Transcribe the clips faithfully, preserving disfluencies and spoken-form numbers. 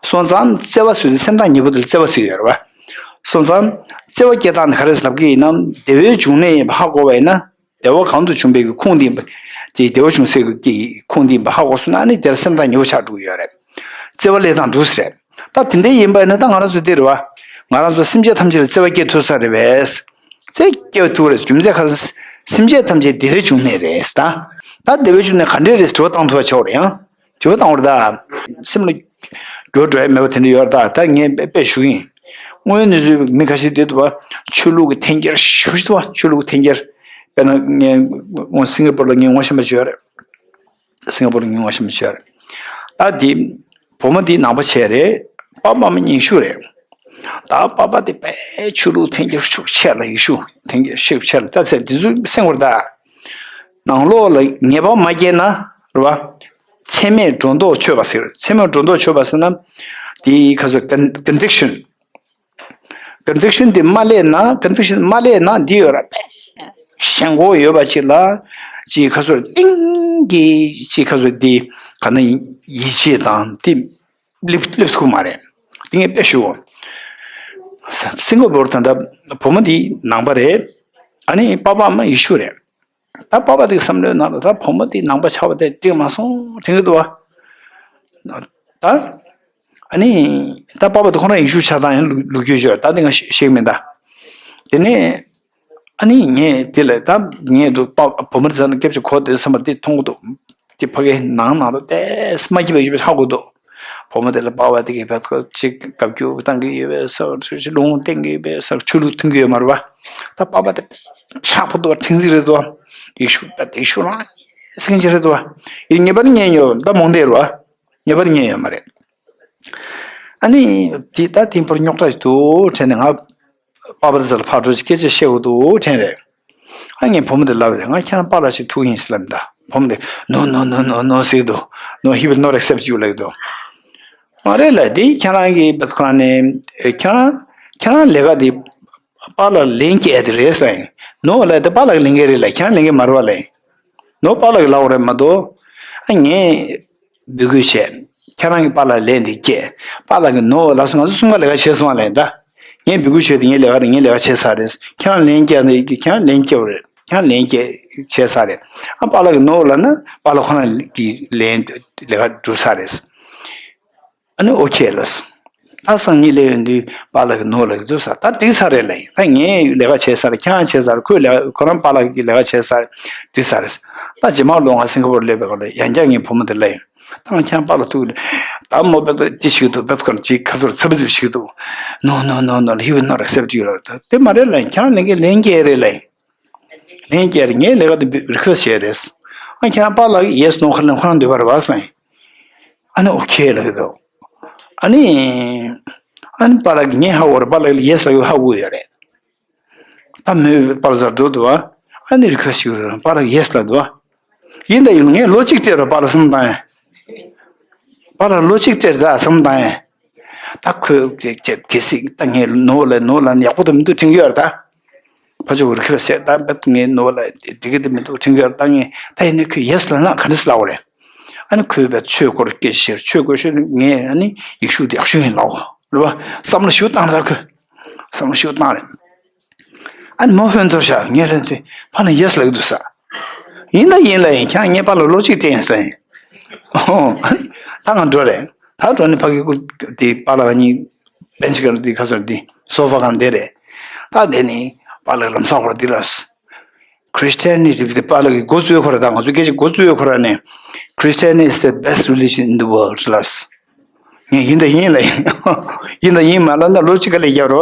སོང་ཙང་བརྩེ་བ་ཟེར་དུས་སེམས་ཐག་ཉེ་པོ་དེ་ལ་བརྩེ་བ་ཟེར་གྱི་ཡོད་རེད་བ། སོང་ཙང་བརྩེ་བ་སྐྱེ་སྟངས་ནི་ག་རེ་ལབ་ཀྱི་ཡིན་ན། བདེ་བའི་འབྱུང་གནས་ཡིན་པ་ཧ་གོ་བ་ཡིན་ན། བདེ་བ་གང་དུ་བྱུང་བའི་གི་ཁུངས་དེ་ཡིན་པ། དེ་བདེ་བ་བྱུང་སའི་གི་ཁུངས་དེ་ཡིན་པ་ཧ་གོ་སོང་ན། ཨ་ནི་དེར་སེམས་ཐག་ཉེ་བོ་ཆགས་འགྲོ་གི་ཡོད་རེད། བརྩེ་བ་སླེབས་སྟངས་འདུག་ཟེར། ད་དེ་འདྲ་ཡིན་པ་ཡིན་ན་ད་ང་རང་ཚོ་འདི་རེད་བ། ང་རང་ཚོ་སེམས་ཅན་ཐམས་ཅད་ལ་བརྩེ་བ་སྐྱེ་ཐུབ་ས་རེད་པས། བརྩེ་སྐྱེ་ཐུབ་རེད། རྒྱུ་མཚན་ག་རེ། སེམས་ཅན་ཐམས་ཅད་བདེ་བའི་འབྱུང་གནས་རེད་ད། ད་བདེ་བའི་འབྱུང་གནས་ག་འདྲས་རེད་དྲི་བ་བཏང་ཐུབ་པ་བྱེད་དགོས་རེད་ཡང་། དྲི་བ་བཏང་བར་ད། སེམས་ལ་འགྱུར་འགྲོ་ཡ་མེད་པ་དེ་འདྲ་ཡོད་རེད་ད། ད་ངས་དཔེ་དཔེ་ཞུ་གི་ཡིན། དངོས་ཡོད་གནས་ཚུལ་མི་ཁ་ཤས་བསྡད་འདུག་བ། ཆོས་ལུགས་ཀྱི་འཐེན་འཁྱེར་ཞེ་པོ་ཞིག་འདུག་བ། ཆོས་ལུགས་ཀྱི་འཐེན་འཁྱེར། དཔེར་ན་ངས་སྔོན་སིང་ག་པོར་ལ་ངས་ངོ་ཤེས་པ་ཅིག་ཡོད་རེད། སིང་ག་པོར་ལ་ངས་ངོ་ཤེས་པ་ཅིག་ཡོད་རེད། ད་འདི་བུ་མོ་འདི་ནང་པ་བྱས་རེད། པ་ཕ་མ་ཉི་ཤུ་རེད། ད་པ་ཕ་དེ་དཔེ་ཆོས་ལུགས་འཐེན་འཁྱེར་ཤུགས་ཆེ་ལ། ཡེ་ཤུ་འཐེན་འཁྱེར་ཤུགས་ཆེ་ལ། ད་ཚེ་འདི་ཚོ་སེམས་ཁུར་ད། ནང་ལོགས་ལ་ཉེས་པ་མ་སྐྱེས་ན་རེད་བ། མཚན་མས་སྒྲོ་འདོགས་ཆོད་པ་ཟེར། མཚན་མས་སྒྲོ་འདོགས་ཆོད་པ་ཟེར་ན། དེའི་ཁ་སོ་ཀོན་ཀོན་ཝིག་ཤན། ཀོན་ཝིག་ཤན་དེ་མ་སླེབས་ན། ཀོན་ཝིག་ཤན་མ་སླེབས་ན་འདི་ཡོད་ར། ཞེན་ཁོག་ཡོད་པ་ཅིག་ལ། ཅིག་ཁ་སོ་ཏིང་གི་ཅིག་ཁ་སོ་དེ་ག་ན་ཡིད་ཆེས་དང་དེ། སླེབས་སླེབས་ཐུབ་མ་རེད། དེ་ངས་དཔེ་ཞུ་འོ། སིང་ག་པོར་ད་ལྟ་བུ་མོ་འདི་ནང་པ་རེད། ཨ་ནི་པ་ཕ་མ་ཡེ་ཤུ་རེད། ད་པ་ཕ་དེ་བསམ་བློའི་ནང་ལ་ད་བུ་མོ་འདི་ནང་པ་ཆགས་པ་དེ་འགྲིག་མ་སོང་དྲན་གྱི་འདུག་བ། ད་ཨ་ནི་ད་པ་ཕ་དེ་ཁོ་རང་ཡེ་ཤུ་ཆགས་སྟངས་ཡང་ལོ་ལོ་རྒྱུས་ཡོད། ད་དེ་ང་ཤེས་ཤེས་ཀྱི་མིན་ད། དེ་ནས། ཨ་ནི་ངས་དེ་ལ་ད་ངས་འདུག་པ་བུ་མོ་དེ་ཚོ་ན་སྐྱབས་ཆུ་གོ་དེ་བསམ་པ་དེ་མཐོང་གི་འདུག་དེ་ཕ་གའི་ནང་ནང་ལ་ཏེས་མ་སྐྱིད་པ་ཡོད་པ་ཧ་གོ་འདུག་བུ་མོ་དེ་ལ་པ་ཕ་དེ་གི་བད་ཁོ་ཅིག་བཀའ་བཀྱོན་བཏང་གི་ཡོད་པས་ཟེར། ཅིག་ལུང་བསྟན་གི་ཡོད་པས་ཟེར། ཆོས་ལུགས་མཐུན་གི་ཡོད་མ་རེད་བ། ད་པ་ཕ་དེ་ཕྲག་པོ་འདུག་བ། ཁྲིང་ཟིག་རེད་འདུག་བ། ཡེ་ཤུ་ད་ཡེ་ཤུ་རང་སེང་གེ་རེད་འདུག་བ། ཡིན་ངེས་པར་ཉན་ཡོད། ད་མོང་དེ་རེད་བ། ངེས་པར་ཉན་ཡོད་མ་རེད། ཨ་ནི་དེ་ད་དེ་འཕུར་རྙོག་དྲ་ཞིག་འདུག་དྲན་ནས་ང་། པ་ཕ་དེ་ཚོ་ལ་ཕར་འགྲོ་ཅིག་སྐད་ཆ་བཤད་དགོས་འདུག་དྲན་རེད། ཨ་ངས་བུ་མོ་དེ་ལབ་རེད། ང་ཁྱེད་རང་པཱ་ལགས་ཤིག་ཐུག་ཡིན་ཟེར་ལབ་མི་ད། བུ་མོ་དེ་no no no no no ཟེར་འདུག no he will not accept you ལབ་འདུག་མ་རེད་ལ་དེ་ཁྱེད་རང་གི་བད་ཁོ་ནས་ཁྱེད་རང་ཁྱེད་རང་ལས་ཀ་དེ་པཱ་ལགས་ལན་སྐྱེལ་དེ་རེད་ཟེར་ཡིན། no ལབ་དེ་པཱ་ལགས་ལན་སྐྱེལ་རེད་ལ་ཁྱེད་རང་ལན་སྐྱེལ་མ་རེད་བ་ལབ་ཡིན། no པཱ་ལགས་ལབ་རེད་མ་གཏོགས། ཨ་ངས་འབོད་སྐུལ་བྱས། ཁྱེད་རང་གི་པཱ་ལགས་ལན་འདི་སྐྱེལ། པཱ་ལགས་ཀྱིས་no ལབ་སོང་། ང་ཚོ་གསུམ་ཀ་ལས་ཀ་བྱས་སོང་བ་ལས་ད། ངས་འབོད་སྐུལ་བྱས་ཏེ་ངའི་ལས་ཀ་རེད། ངའི་ལས་ཀ་བྱས་ཚར་རེད། ཁྱེད་རང་ལན་སྐྱེལ་ནས་ཁྱེད་རང་ལན་སྐྱེལ་བ་རེད། ཁྱེད་རང་ལན་སྐྱེལ་བྱས་ཚར་རེད། ཨ་པཱ་ལགས་ཀྱིས་no ལབ་ན་པཱ་ལགས་ཁོ་རང་གི་ལན་ལས་ཀ་གྲུབ་ཚར་རེད། ཨ་ནི་ཨོ་ཁེ་ལབ་སོང་། ད་སང་ཉིན་སླེབས་ཡོང་དུས་པཱ་ལགས་ཀྱིས་no ལབ་ཀྱི་འདུག་ཟེར། ད་འགྲིག་ཚར་རེད་ལབ་ཡིན། ད་ངས་ལས་ཀ་བྱས་ཚར། ཁྱེད་རང་བྱས་ཚར། ཁོས་ལས་ཁོ་རང་པཱ་ལགས་ཀྱིས་ལས་ཀ་བྱས་ཚར། འགྲིག་ཚར་རེད། ད་རྗེས་མ་ལོ་ང་སིང་ག་པོར་སླེབས་པའི་སྐབས་ལ་ཡང་བསྐྱར་ངས་བུ་མོ་དེ་ལབ་ཡིན། ད་ང་ཁྱེད་རང་པཱ་ལགས་ཐུག་གི་རེད། ད་མོ་དཔེ་ད་འདི་བྱེད་ཀྱི་འདུག་དཔེ་ཁོ་རང་ཅིག་ཁ་སོར་ཚ་བི་ཚི་བི་བྱེད་ཀྱི་འདུག no no no no he will not accept you ལབ། ད་དེ་མ་རེད་ལབ་ཡིན། ཁྱེད་རང་ལས་ཀའི་ལན་སྐྱེལ་རེད་ལབ་ཡིན། ལན་སྐྱེལ་རེད། ངས་ལས་ཀ་དེ་རི་ཁུ་ཝེ་སི་བྱས་རེད། ཨ་ཁྱེད་རང་པཱ་ལགས་ཀྱིས་yes no ཁ་ལེན་ཁོ་རང་འདོད་པ་རེད་བ་ཟེར་ཡིན། ཨ་ནི་ཨོ་ཁེ་ལབ་ཀྱི་འདུག་ཨ་ནི། ཨ་ནི་པཱ་ལགས་ཀྱིས་ངས་ཧ་གོ་རེད། པཱ་ལགས་ལ་ཡེ་སི་ལབ་ཡོད་ཧ་གོ་ཡོད་རེད། ད་མོས་པཱ་ལགས་ཚར་འགྲོ་འདུག་བ། ཨ་ནི་རི་ཁུ་ཝེ་སི་ཞུ་རེད། པཱ་ལགས་ཡེ་སི་ལབ་འདུག་བ། ཡིན་ད་ཡིན་ངས་ལོ་གཅིག་སྤྲད་རོགས། པཱ་ལགས་སེམས་བཏང་ཡ། པཱ་ལགས་ལོ་གཅིག་སྤྲད་ད་སེམས་བཏང་ཡ། ད་ཁོས་ཅེ་ཅེ་གལ་སྲིད་ད་ངས་no ལབ་no ལབ་ན་ཡག་པོ་དེ་མི་འདུག་དྲན་གྱི་ཡོད་རེད་ད། ཕ་ཆོས་རི་ཁུ་ཝེ་སི་ད་རྦད་ངས་no ལབ་འགྲིག་གི་དེ་མི་འདུག་དྲན་གྱི་ཡོད་རེད་ད། ངས་ད་ཡིན་ནའི་ཁོས་ཡེ་སི་ལབ་ན་ག་འདྲ་སེ་ལབ་དགོས་རེད། ཨ་ནི་ཁོས་རྦད་ཆོས་སྐོར་སྐད་ཆ་བཤད། ཆོས་སྐོར་ཤོད་ངས་ཨ་ནི་ཡེ་ཤུ་དེ་ཡག་ཤོས་ཡིན་ལབ་དགོས་རེད་བ། བསམ་བློ་ཞིག་བཏང་རེད་ད་ཁོས། བསམ་བློ་ཞིག་བཏང་རེད། ཨ་ནི་མོ་ཧོན་ཐོར་ཤག་ངས་ལན་དུས་ཕ་ལ་ཡེ་སི་ལབ་ཀྱི་འདུག་ས། ཡིན་ད་ཡིན་ལབ་ཡིན། ཁྱེད་རང་ངའི་པཱ་ལགས་ལོ་གཅིག་བསྟེན་ཟེར་ཡིན། ཨོ། ད་ང་འགྲོ་རེད། ད་འགྲོ་ནས་ཕ་གི་ཀུ་དེ་པཱ་ལགས་གཉིས་བེན་ཆི་ག་རུ་དེ་ཁ་སོར་དེ་སོ་ཕ་གང་བསྡད་རེད། ད་དེ་ནས་པཱ་ལགས་ལམ་སང་ཁོ་ར་དེ་ལ་Christianity དེ་པཱ་ལགས་ཀྱི་འགོ་བཙུགས་ཁོ་ར། ད་ང་ཚོ་སྐད་ཆ་འགོ་བཙུགས་ཁོ་ར་ནས། Christianity is the best religion in the world ལབ། ངས་ཡིན་ད་ཡིན་ལབ་ཡིན། ཡིན་ད་ཡིན་མ་ལབ་ན་ལོ་གཅིག་ག་ལས་རྒྱབ་རོ།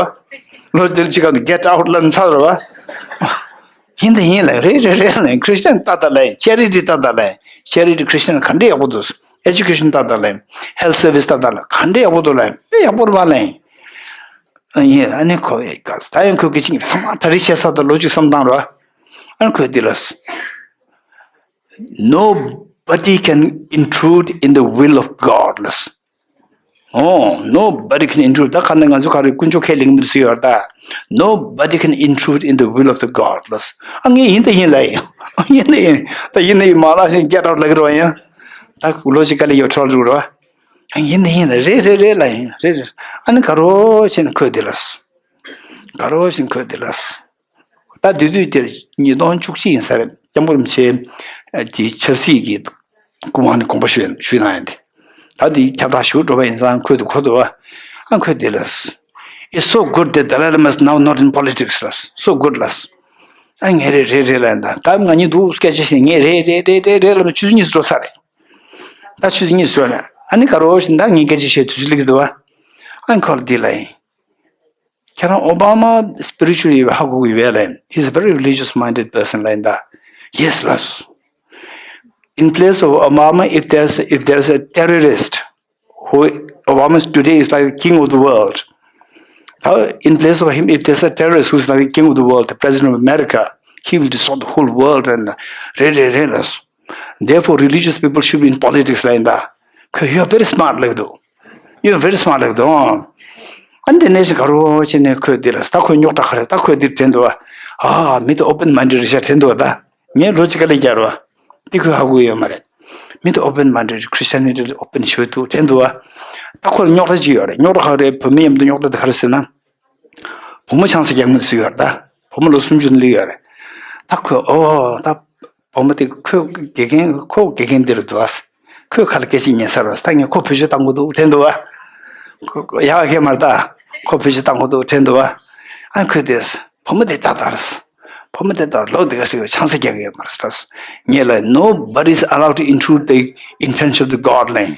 ལོ་དེར་གཅིག་ག་དུ་get out ལབ་ཚར་རོ། ཡིན་ད་ཡིན་ལབ། རེད་རེད་རེད་ལབ། Christian ཏག་ཏག་ལབ། Charity ཏག་ཏག་ལབ། Charity Christian ག་འདྲ་ཡག་པོ་འདུག Education ཏག་ཏག་ལབ། Health service ཏག་ཏག་ལབ། ག་འདྲ་ཡག་པོ་འདུག་ལབ། དཔེ་ཡག་པོ་རེད་པ་ལབ། ཡིན། ཨ་ནི་ཁོ་ཡི་ག་ད་ཡང་ཁོས་སྐད་ཆ་ཚང་མ་ད་རེས་བྱས་ཚར་དུས་ལོ་གཅིག་བསམ་བཏང་རོ། ཨ་ནི་ཁོས་འདི་ལབ། Nobody can intrude in the will of God ལབ། Oh, nobody can intrude. ད་ག་ནས་ང་ཚོ་ག་རེ་དཀོན་མཆོག་ཁས་ལེན་མི་འདུག་ཟེར་ཡོད་ད། Nobody can intrude in the will of the God ལབ། ཨ་ངས་ཡིན་ད་ཡིན་ལབ་ཡིན། ཨ་ཡིན་ད་ཡིན། ད་ཡིན་ད་ཡིན་མ་ལབ་ཞིག་get out ལབ་ཀྱི་རེད་བ་ཡིན། ད་ལོ་གཅིག་ག་ལས་ཡོད་འཕྲོ་བརླག་འགྲོ་གི་རེད་བ། ཡིན་ད་ཡིན་ད། རེད་རེད་རེད་ལབ་ཡིན། རེད་རེད། ཨ་ནི་དགའ་རོགས་བྱས་ནས་ཁོས་འདི་ལབ་སོང་། དགའ་རོགས་བྱས་ནས་ཁོས་འདི་ལབ་སོང་། ད་དེ་དུས་དེར་ཉིས་སྟོང་བཅུ་གཅིག་ཡིན་ས་རེད། སྐྱབས་མགོན་རིན་པོ་ཆེ་གི་ཆབ་སྲིད་ཀྱི་སྐུ་དབང་ནས་དགོངས་པ་ཞུས་ཞུས་གནང་ཡིན་ཏེ། ད་དེ་ཁྱབ་བསྒྲགས་ཞུ་འགྲོ་བ་ཡིན་ཙང་ཁོས་དེ་གོ་འདུག་བ། ཨ་ཁོས་དེ་ལབ་སོང་། It's so good that Dalai Lama is now not in politics. ལབ་སོང་། So good. ལབ་སོང་། ཨ་ངས་རེད་རེད་རེད་ལབ་ཡིན་ད། ད་ང་གཉིས་འདུག་སྐད་ཆ་བཤད། ངས་རེད་རེད་རེད་རེད་རེད་ལབ་ན་ཆུ་ཚོད་གཉིས་སུ་འགྲོ་ས་རེད། ད་ཆུ་ཚོད་གཉིས་སུ་འགྲོ་ནས་ཨ་ནི་དགའ་རོགས་བྱས་ནས་ད་ངས་སྐད་ཆ་བཤད་དུས་ཚོད་སླེབས་ཀྱི་འདུག་བ། ཨ་ཁོ་ལ་འདི་ལབ་ཡིན། ཁྱེད་རང་ཨོ་བྷ་མ་spiritually ཧ་གོ་གི་ཡོད་པས་ལབ་ཡིན། He's a very religious minded person. ལབ་ཡིན་ད། Yes. ལབ་སོང་། In place of Obama, if there's if there's a terrorist who Obama today is like the king of the world. Now, in place of him, if there's a terrorist who's like the king of the world, the president of America, he will destroy the whole world and རེད་རེད་རེད་ལབ་སོང་། Therefore, religious people should be in politics. ལབ་ཡིན་ད། ཁོས། You are very smart. ལབ་འདུག You are very smart. ལབ་འདུག་ཨ་ནི་དེ་ནས་ཞིག་དགའ་རོགས་བྱས་ནས་ཁོས་འདི་ལབ་སོང་། ད་ཁོས་རྙོག་དྲ་ག་རེ། ད་ཁོས་འདི་དྲན་འདུག་བ། ཨ་མི་དེ་open minded རེད་ཤག་དྲན་འདུག་བ། ད་ངས་ལོ་གཅིག་དཀའ་ལས་བརྒྱབ་རེད་བ། འདི་ཁོས་ཧ་གོ་ཡོད་མ་རེད། མི་དེ་open minded རེད། Christianity ལ་open ཞེ་པོ་འདུག་དྲན་འདུག་བ། ད་ཁོ་ལ་རྙོག་དྲ་ཅིག་ཡོད་རེད། རྙོག་དྲ་ག་རེ་རེད། བུད་མེད་མཉམ་དུ་རྙོག་དྲ་དེ་ག་རེ་ཟེར་ན། བུ་མོ་ཆང་ས་རྒྱག་མི་སུ་ཡོད་རེད། ད་བུ་མོ་ལོ་སུམ་ཅུ་ནས་སླེབས་ཡོད་རེད། ད་ཁོས། ཨོ་ད་བུ་མོ་དེ་ཁོའི་དགེ་རྒན། ཁོ་དགེ་རྒན་འདི་རུ་འདུག་ཨ། ཁོས་ཁ་ལ་སྐད་ཆ་ཉན་ས་རེད་བ། ད་ངས་ཁོ་བེད་སྤྱོད་བཏང་གི་འདུག་དྲན་འདུག་བ། ཁོ་ཡག་གི་མ་རེད་ད། ཁོ་བེད་སྤྱོད་བཏང་གི་འདུག་དྲན་འདུག་བ། ཨ་ཁོས་དེ། བུ་མོ་དེ་ད་ལྟར། བུ་མོ་དེ་ད་ལོ་དེ་ག་ཟིག་ཆང་ས་རྒྱག་གི་ཡོད་མ་རེད་ཟེར། ངས་ལབ། Nobody is allowed to intrude the intention of the God. ལབ་ཡིན།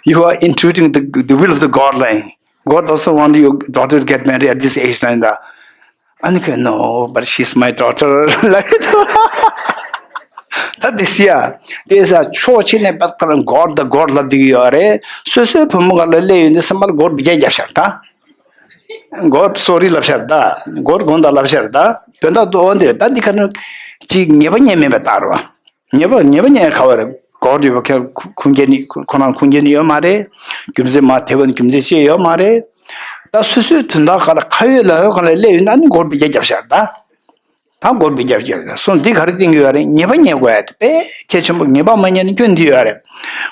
You are intruding the, the will of the God. ལབ་ཡིན། God doesn't want your daughter to get married at this age. ལབ་ཡིན་ད། ཨ་ནི་ཁོས། No, but she's my daughter. ལབ་ཡིན་ད། ད་དེ་སི་ཡ། དེ་ས་ཕྱོགས་གཅིག་ནས་པད་ཁ་ལ་God ད་God ལབ་བསྡད་ཀྱི་ཡོད་རེད། སོ་སོའི་བུ་མོ་ག་ལ་སླེབས་ཡོང་དུས་སེམས་པ་ལ་God བརྒྱ་རྒྱབ་ཤག་ད། God sorry ལབ་ཤག་ད། God དགོངས་དག་ལབ་ཤག་ད། དོན་དག་ཏུ་འོ་འདིར་ད་འདི་ཁ་ནས་ཅིག་ཉེས་པ་རྙེད་མེད་པའི་རྟགས་རེད་བ། ཉེས་པ་ཉེས་པ་རྙེད་ག་བ་རེད། God ཡོད་པ་ཁྱེད་ཁུ་ཁུངས་སྐྱེལ་ནི་ཁོ་ཁོ་རང་ཁུངས་སྐྱེལ་ནི་ཡོད་མ་རེད། རྒྱུ་མཚན་མ་དེ་བ་ནི་རྒྱུ་མཚན་ཅི་ཡོད་མ་རེད། ད་སོ་སོའི་དོན་དག་ག་ལ་ཁ་ཡོད་ལག་ཡོད་ག་ལ་སླེབས་ཡོད་ན་ནི་God བརྒྱ་རྒྱབ་ཤག་ད། ད་God བརྒྱ་རྒྱབ་ཤག་སོང་འདི་ག་རེ་བསྟན་གྱི་ཡོད་རེད། ཉེས་པ་རྙེད་དགོས་ཡ་དེ་དཔེ་གལ་ཆེན་པོ། ཉེས་པ་མ་རྙེད་ན་སྐྱོན་འདི་ཡོད་རེད།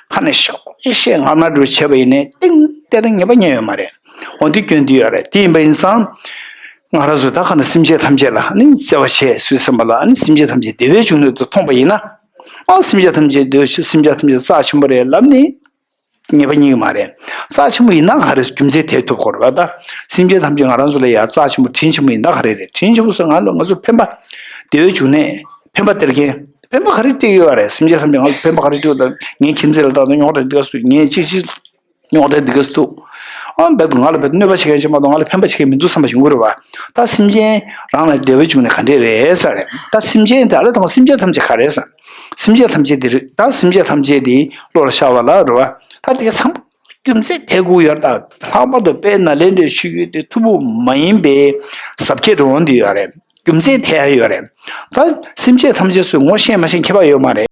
ཁ་ནས་ཤོག་ཤེས་ངར་མ་འགྲོ་བྱས་པ་ཡིན་ནའི་ཏིང་ཏེ་ཏིང་ཉེས་པ་རྙེད་ཡོད་མ་རེད། འོ་འདི་སྐྱོན་འདི་ཡོད་རེད། དེ་ཡིན་པ་ཡིན་ཙང་། ང་རང་ཚོ་ད་ག་ནས་སེམས་ཅན་ཐམས་ཅད་ལ་ནི་བརྩེ་བ་བྱས་སུས་བསམ་པ་ལ་ནི་སེམས་ཅན་ཐམས་ཅད་བདེ་བའི་འབྱུང་གནས་དུ་མཐོང་པ་ཡིན་ན། ཨ་སེམས་ཅན་ཐམས་ཅད་བདེ་བའི་སེམས་ཅན་ཐམས་ཅད་རྩ་ཆེན་པོ་རེད་ལབ་ནི། ཉེས་པ་རྙེད་ཀྱི་མ་རེད། རྩ་ཆེན་པོ་ཡིན་ན་ག་རེ་རྒྱུ་མཚན་དེ་ཐུབ་དགོས་རེད་བ། ད་སེམས་ཅན་ཐམས་ཅད་ང་རང་ཚོ་ལ་ཡ་རྩ་ཆེན་པོ་དྲིན་ཆེན་པོ་ཡིན་ན་ག་རེ་རེད། དྲིན་ཆེན་པོ་ཟེར་ང་ལ་ང་ཚོ་ཕན་པ། བདེ་བའི་འབྱུང་གནས་ཕན་པ་སྟེར་མཁན། ཕན་པ་ག་རེ་སྟེར་ཡོད་རེད། སེམས་ཅན་ཐམས་ཅད་ང་ཚོ་ཕན་པ་ག་རེ་སྟེར་ཡོད་ད། ངའི་ཁྱིམ་མཚེས་ལ་ད་ལྟ་རྙོག་དྲ་འདི་ག་སུ་ངའི་གཅིག་གཅིག་རྙོག་དྲ་འདི་ག་སུ་འདུག་ཨ་འབད་ང་ལ་འབད་གནོད་པ་བྱེད་མཁན་ཅིག་མ་གཏོགས་ང་ལ་ཕན་པ་བྱེད་མཁན་མི་འདུག་བསམ་པ་ཞིག་ཡོང་གི་རེད་བ། ད་སེམས་ཅན་རང་ལ་བདེ་བའི་འབྱུང་གནས་ག་འདྲས་རེད་ཟེར་རེད། ད་སེམས་ཅན་དེ་ཨ་ལ་དང་སེམས་ཅན་ཐམས་ཅད་ག་རེད་ཟེར། སེམས་ཅན་ཐམས་ཅད་དེ་རེད། ད་སེམས་ཅན་ཐམས་ཅད་དེ་བློ་ལ་ཤར་བ་ལ་རེད་བ། ད་དེ་ཚང་མ་རྒྱུ་མཚན་དེ་དགོས་ཡོད་རེད། ད་ལྷག་པར་དུ་དཔལ་ནཱ་ལེནྡྲའི་ཆོས་བརྒྱུད་དེ་ཐུ་བོ་མ་ཡིན་པའི་ཟབ་ཁྱད་འགྲོ་འོང་དེ་ཡོད་རེད། རྒྱུ་མཚན་དེ་ཡང་ཡོད་རེད། ད་སེམས་ཅན་ཐམས་ཅད་སུ་ངོ་ཤེས་མ་ཤེས་ཁྱད་པར་ཡོད་མ་རེད།